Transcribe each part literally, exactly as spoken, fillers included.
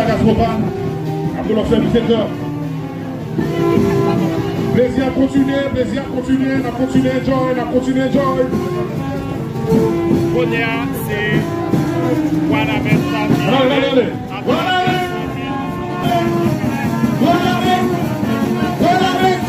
Gaz Pwopàn, apre lòt sèvis etè. Plezi ap kontinye, plezi ap kontinye, n ap kontinye enjoy, n ap kontinye enjoy. Kounye a, se Wanament sa ki Ale, ale, ale, ale. Wanament! Wanament! Wanament!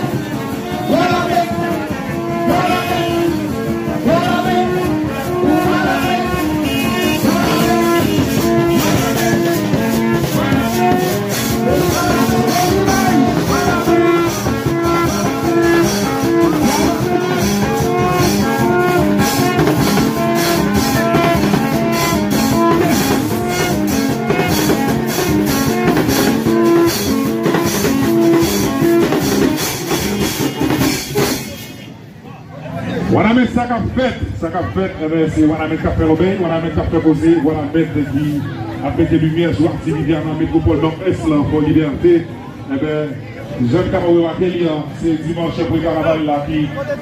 Wanament, sa k ap fèt, sa k ap fèt, enben, se Wanament k ap fè lòbèy, Wanament k ap fè koze, Wanament ki ap mete limyè sou aktivite a nan metwopòl Nòdès lan, Fò Libète. Enben, jan n kapab remake li an, se dimanch premye kanaval la ki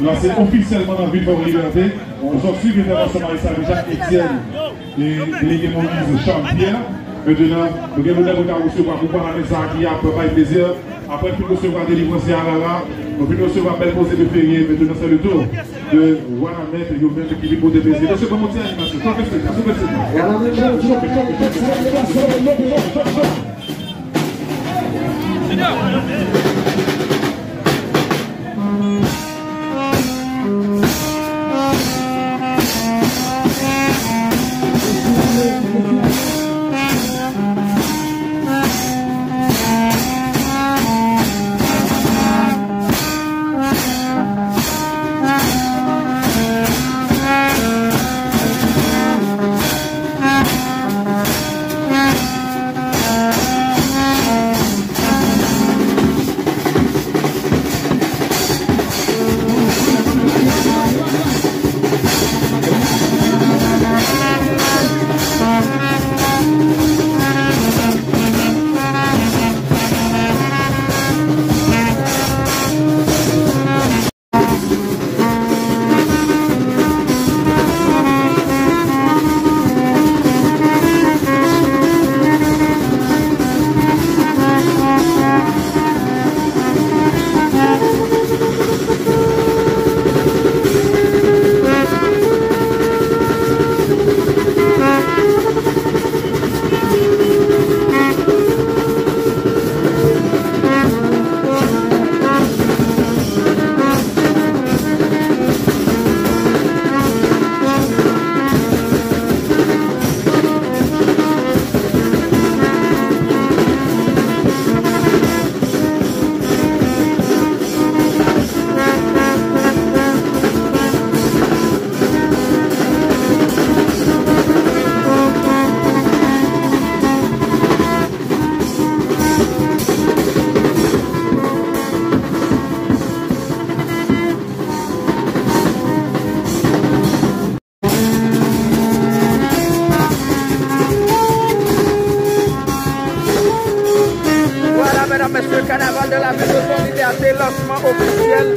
lanse ofisyèlman nan vil Fò Libète. Nou sot swiv entèvansyon Maris Louis Jacques Etienne e delege Moïse Charles Pierre. Mentnan, nou gen lonè pou n ta resevwa gwoup Wanament sa a ki ap bay plezi. Apre n fin resevwa delivrans Yarara, nou fin resevwa bèl koze de Ferye, mentnan se le tour de Wanament, yo menm ki vin pote plezi. Mesye, ban m yon ti animasyon. Chòke, chòke, chòke, chòke. Wanament, chòke, chòke, chòke, chòke, chòke, chòke, chòke. Vwala, medam, mesye, kanaval de la vil de Fò Libète, lansman ofisyèl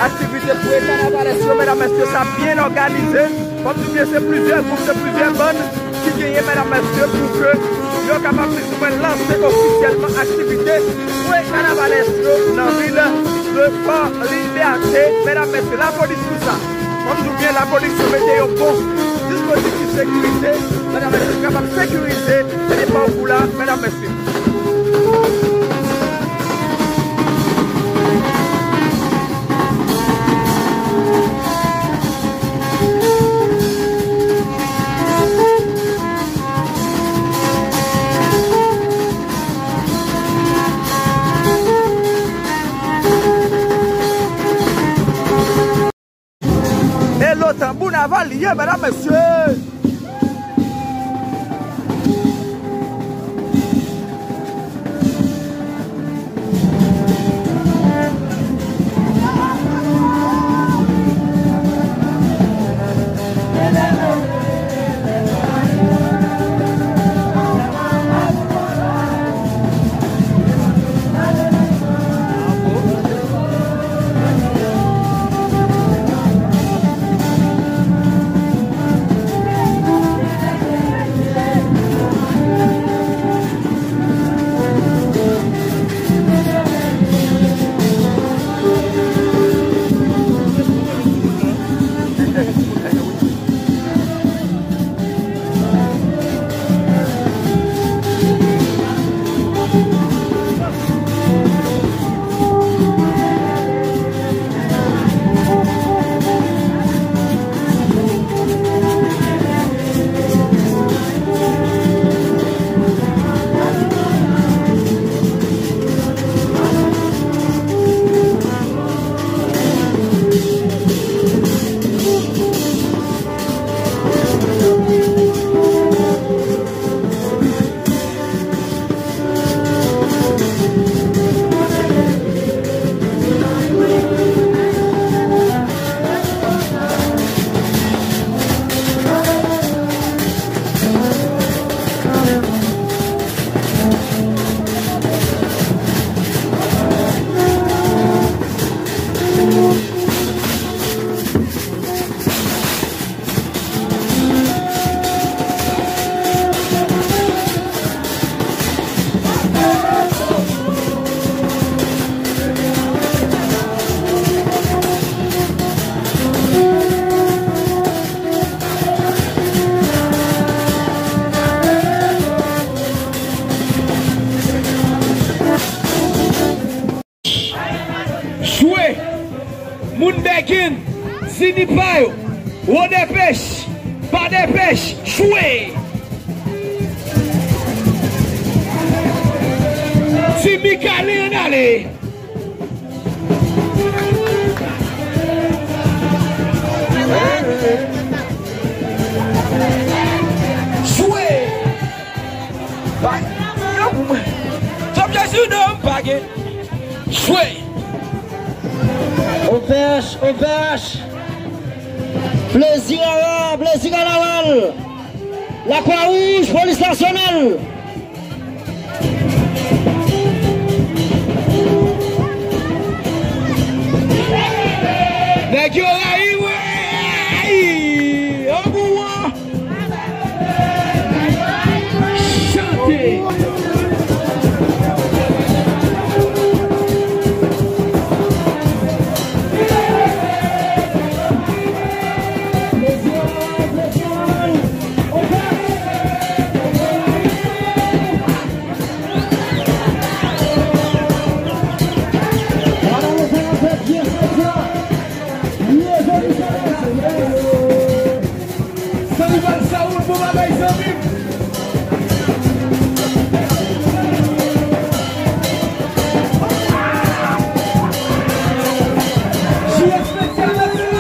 aktivite pre-kanavalès yo, medam, mesye, sa byen òganize. Kòm nou di, se plizyè gwoup, se plizyè bann ki genyen, medam, mesye, pou ke yo kapab plizoumwen lanse ofisyèlman aktivite pre-kanavalès yo nan vil de Fò Libète, medam, mesye, lapolis pou sa. Kòm nou di byen, lapolis yo mete yon bon dispozitif sekirite, medam, mesye, ki kapab sekirize e pawkou la, medam, mesye. E lotan bonaval li ye, medam, mesye. Zini pa yo. Wo depech. Pa depech. Jwe. Ti Mikale ann ale. Jwe. Bay. Jòb Jezi non pa gen. Jwe. O P H, O P H. Plezi rara, plezi kanaval. Lakwa Wouj, Polis Nasyonal. Nèg yo rayi, wi, rayi. An gou an. Chante. Sanibal Saoul, bon bagay, zanmi m. Jou espesyal, mesye.